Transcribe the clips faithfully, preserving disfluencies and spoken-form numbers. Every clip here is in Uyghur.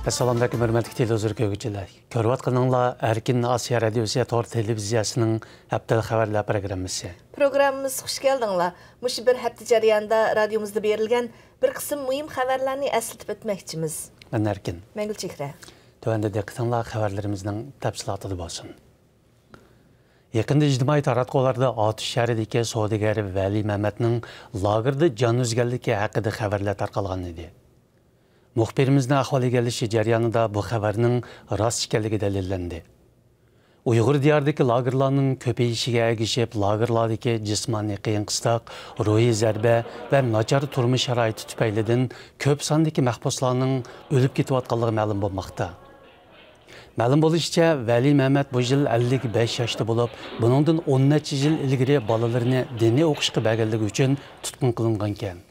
ئەسسالامۇئەلەيكۇم، ھۆرمەتلىك تېلېۋىزور كۆرگۈچىلەر. كۆرۈۋاتقىنىڭلار ئەركىن ئاسىيا رادىيوسى تور تېلېۋىزىيەسىنىڭ ھەپتىلىك خەۋەرلەر پروگراممىسى. پروگراممىمىزغا خۇش كەلدىڭلار. مۇشۇ بىر ھەپتە جەريانىدا رادىيومىزدا بېرىلگەن بىر قىسىم مۇھىم خەۋەرلەرنى ئەسلىتىپ ئۆتمەكچىمىز. مەن ئەركىن. مەن گۈلچېھرە. تۆۋەندە دىققىتىڭلار خەۋەرلىرىمىزنىڭ تەپسىلاتىدا بولسۇن. يېقىندا ئىجتىمائىي تاراتقۇلاردا ئاتۇش شەھىرىدىكى سودىگەر ۋەلى مەمەتنىڭ لاگېردا جان ئۈزگەنلىكى ھەققىدە خەۋەرلەر تارقالغان ئىدى. مۇخبىرىمىزنىڭ ئەھۋال ئىگىلىشى جەريانىدا بۇ خەۋەرنىڭ راست ئىكەنلىكى دەلىللەندى. ئۇيغۇر دىيارىدىكى لاگېرلارنىڭ كۆپىيىشىگە ئەگىشىپ، لاگېرلاردىكى جىسمانىي قىيىن-قىستاق، روھىي زەربە ۋە ناچار تۇرمۇش شارائىتى تۈپەيلىدىن كۆپ ساندىكى مەھبۇسلارنىڭ ئۆلۈپ كېتىۋاتقانلىقى مەلۇم بولماقتا. مەلۇم بولۇشىچە، ۋەلى مەمەت بۇ يىل ئەللىك بەش ياشتا بولۇپ، بۇنىڭدىن ئون نەچچە يىل ئىلگىرى بالىلىرىنى دىنىي ئوقۇشقا بەرگەنلىكى ئۈچۈن تۇتقۇن قىلىنغانىكەن.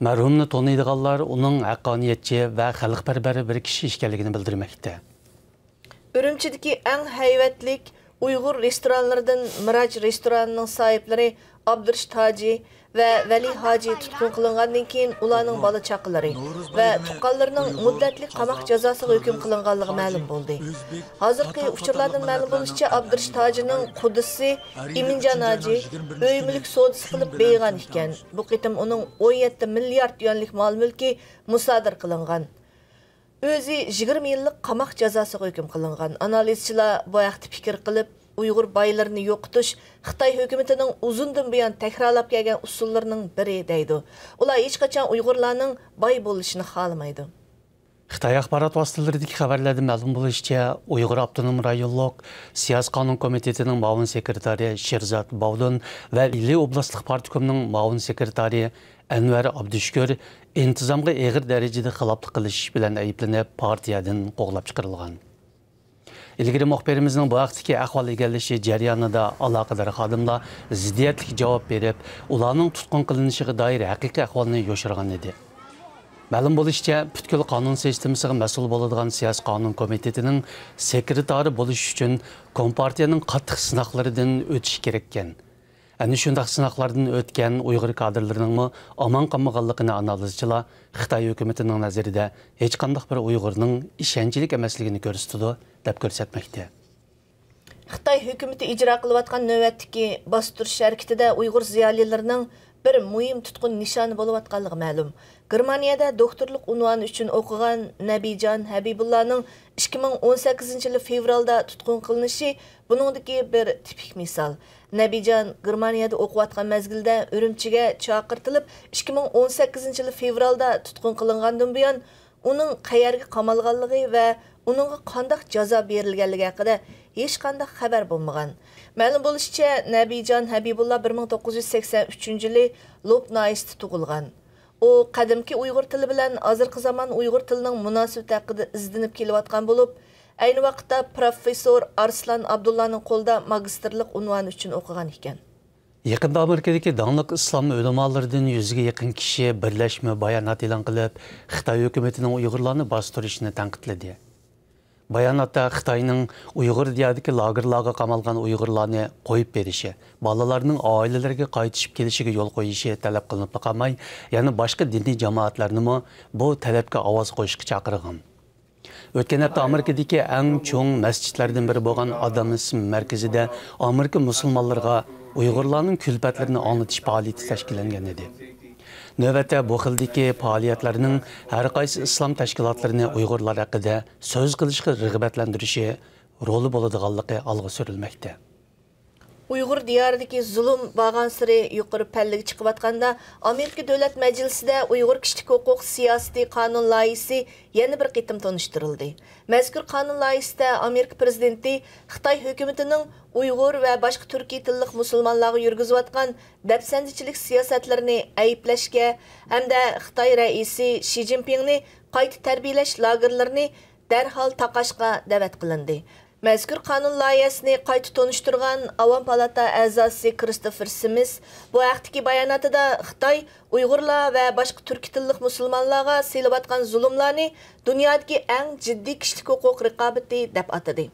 مەرھۇمنى تونۇيدىغانلار ئۇنىڭ ھەققانىيەتچى ۋە خەلقپەرۋەر بىر كىشى ئىكەنلىكىنى بىلدۈرمەكتە. ئۈرۈمچىدىكى ئەڭ ھەيۋەتلىك ئۇيغۇر رېستورانلىرىدىن مىراج رېستورانىنىڭ ساھىبلىرى ئابدۇرېشىت ھاجى ۋە ۋەلى ھاجى تۇتقۇن قىلىنغاندىن كېيىن، ئۇلارنىڭ بالا-چاقىلىرى ۋە تۇغقانلىرىنىڭ مۇددەتلىك قاماق جازاسىغا ھۆكۈم قىلىنغانلىقى مەلۇم بولدى. ھازىرقى ئۇچۇرلاردىن مەلۇم بولۇشىچە، ئابدۇرېشىت ھاجىنىڭ قۇدىسى ئىمىنجان ھاجى ئۆي-مۈلۈك سودىسى قىلىپ بېيىغان ئىكەن. بۇ قېتىم ئۇنىڭ ئون يەتتە مىليارد يۈەنلىك مال-مۈلكى مۇسادىرە قىلىنغان. ئۆزى يىگىرمە يىللىق قاماق جازاسىغا ھۆكۈم قىلىنغان. ئانالىزچىلار بۇ ھەقتە پىكىر قىلىپ، ئۇيغۇر بايلىرىنى يوقىتىش خىتاي ھۆكۈمىتىنىڭ ئۇزۇندىن بۇيان تەكرارلاپ كەلگەن ئۇسۇللىرىنىڭ بىرى دەيدۇ. ئۇلار ھېچقاچان ئۇيغۇرلارنىڭ باي بولۇشىنى خالىمايدۇ. خىتاي ئاخبارات ۋاسىتىلىرىدىكى خەۋەرلەردىن مەلۇم بولۇشىچە، ئۇيغۇر ئاپتونوم رايونلۇق سىياسىي قانۇن كومىتېتىنىڭ مۇئاۋىن سېكرېتارى شېرزات باۋدۇن ۋە ئىلى ئوبلاستلىق پارتكومنىڭ مۇئاۋىن سېكرېتارى ئەنۋەر ئابدۇشۈكۈر ئىنتىزامغا ئېغىر دەرىجىدە خىلاپلىق قىلىش بىلەن ئەيىبلىنىپ، پارتىيەدىن قوغلاپ چىقىرىلغان. ئىلگىرى مۇخبىرىمىزنىڭ بۇ ھەقتىكى ئەھۋال ئىگىلىشى جەريانىدا ئالاقىدار خادىملار زىددىيەتلىك جاۋاب بېرىپ، ئۇلارنىڭ تۇتقۇن قىلىنىشىغا دائىر ھەقىقىي ئەھۋالنى يوشۇرغان ئىدى. مەلۇم بولۇشىچە، پۈتكۈل قانۇن سىستېمىسىغا مەسئۇل بولىدىغان سىياسىي قانۇن كومىتېتىنىڭ سېكرېتارى بولۇش ئۈچۈن كومپارتىيەنىڭ قاتتىق سىناقلىرىدىن ئۆتۈشى كېرەككەن. ئەنە شۇنداق سىناقلاردىن ئۆتكەن ئۇيغۇر كادىرلىرىنىڭمۇ ئامان قالمىغانلىقىنى ئانالىزچىلار خىتاي ھۆكۈمىتىنىڭ نەزىرىدە ھېچقانداق بىر ئۇيغۇرنىڭ ئىشەنچلىك ئەمەسلىكىنى كۆرسىتىدۇ، دەپ كۆرسەتمەكتە. خىتاي ھۆكۈمىتى ئىجرا قىلىۋاتقان نۆۋەتتىكى باستۇرۇش ھەرىكىتىدە ئۇيغۇر زىيالىيلىرىنىڭ بىر مۇھىم تۇتقۇن نىشانى بولۇۋاتقانلىقى مەلۇم. گېرمانىيەدە دوكتورلۇق ئۇنۋانى ئۈچۈن ئوقۇغان نەبىجان ھەبىبۇللانىڭ ئىككى مىڭ ئون سەككىزىنچى يىلى فېۋرالدا تۇتقۇن قىلىنىشى بۇنىڭدىكى بىر تىپىك مىسال. نەبىجان گېرمانىيەدە ئوقۇۋاتقان مەزگىلدە ئۈرۈمچىگە چاقىرتىلىپ، ئىككى مىڭ ئون سەككىزىنچى يىلى فېۋرالدا تۇتقۇن قىلىنغاندىن بۇيان، ئۇنىڭ قەيەرگە قامالغانلىقى ۋە ئۇنىڭغا قانداق جازا بېرىلگەنلىكى ھەققىدە ھېچقانداق خەۋەر بولمىغان. مەلۇم بولۇشىچە، نەبىجان ھەبىبۇللا بىر مىڭ توققۇز يۈز سەكسەن ئۈچىنچى يىلى لوپ ناھىيەسىدە تۇغۇلغان. ئۇ قەدىمكى ئۇيغۇر تىلى بىلەن ھازىرقى زامان ئۇيغۇر تىلىنىڭ مۇناسىۋىتى ھەققىدە ئىزدىنىپ كېلىۋاتقان بولۇپ، ئەينى ۋاقىتتا پروفېسسور ئارسلان ئابدۇللانىڭ قولىدا ماگىستىرلىق ئۇنۋانى ئۈچۈن ئوقۇغان ئىكەن. يېقىندا ئامېرىكىدىكى داڭلىق ئىسلام ئۆلىمالىرىدىن يۈزگە يېقىن كىشى بىرلەشمە بايانات ئېلان قىلىپ، خىتاي ھۆكۈمىتىنىڭ ئۇيغۇرلارنى باستۇرۇشىنى تەنقىدلىدى. باياناتتا خىتاينىڭ ئۇيغۇر دىيارىدىكى لاگېرلارغا قامالغان ئۇيغۇرلارنى قويۇپ بېرىشى، بالىلارنىڭ ئائىلىلىرىگە قايتىشىپ كېلىشىگە يول قويۇشى تەلەپ قىلىنىپلا قالماي، يەنە باشقا دىنىي جامائەتلەرنىمۇ بۇ تەلەپكە ئاۋاز قوشۇشقا چاقىرغان. ئۆتكەن ھەپتە ئامېرىكىدىكى ئەڭ چوڭ مەسچىتلەردىن بىرى بولغان ئادام ئىسم مەركىزىدە ئامېرىكا مۇسۇلمانلىرىغا ئۇيغۇرلارنىڭ كۈلپەتلىرىنى ئاڭلىتىش پائالىيىتى تەشكىللەنگەن ئىدى. نۆۋەتتە بۇ خىلدىكى پائالىيەتلەرنىڭ ھەر قايسى ئىسلام تەشكىلاتلىرىنى ئۇيغۇرلار ھەققىدە سۆز قىلىشقا رىغبەتلەندۈرۈشى رولى بولىدىغانلىقى ئالغا سۈرۈلمەكتە. ئۇيغۇر دىيارىدىكى زۇلۇم بارغانسېرى يۇقىرى پەللىگە چىقىۋاتقاندا، ئامېرىكا دۆلەت مەجلىسىدە ئۇيغۇر كىشىلىك ھوقۇق سىياسىتى قانۇن لايىھىسى يەنە بىر قېتىم تونۇشتۇرۇلدى. مەزكۇر قانۇن لايىھىسىدە ئامېرىكا پىرېزىدېنتى خىتاي ھۆكۈمىتىنىڭ ئۇيغۇر ۋە باشقا تۈركىي تىللىق مۇسۇلمانلارغا يۈرگۈزۈۋاتقان دەپسەندىچىلىك سىياسەتلىرىنى ئەيىبلەشكە ھەمدە خىتاي رەئىسى شى جىنپىڭنى قايتا تەربىيەلەش لاگېرلىرىنى دەرھال تاقاشقا دەۋەت قىلىندى. مەزكۇر قانۇن لايىھەسىنى قايتا تونۇشتۇرغان ئاۋام پالاتا ئەزاسى كىرىستوفېر سىمىس بۇ ھەقتىكى باياناتىدا خىتاي ئۇيغۇرلار ۋە باشقا تۈركىي تىللىق مۇسۇلمانلارغا سېلىۋاتقان زۇلۇملارنى دۇنيادىكى ئەڭ جىددىي كىشىلىك ھوقۇق رىقابىتى دەپ ئاتىدى.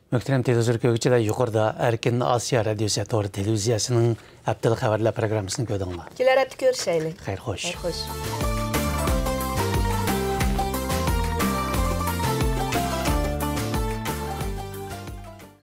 مۆھتەرەم تېلېۋىزور كۆرگۈچىلەر، يۇقىرىدا ئەركىن ئاسىيا رادىيوسى تور تېلېۋىزىيەسىنىڭ ھەپتىلىك خەۋەرلەر پروگراممىسىنى كۆردۈڭلار. كېلەر ھەپتە كۆرۈشەيلى. خەير خوش. خەير خوش.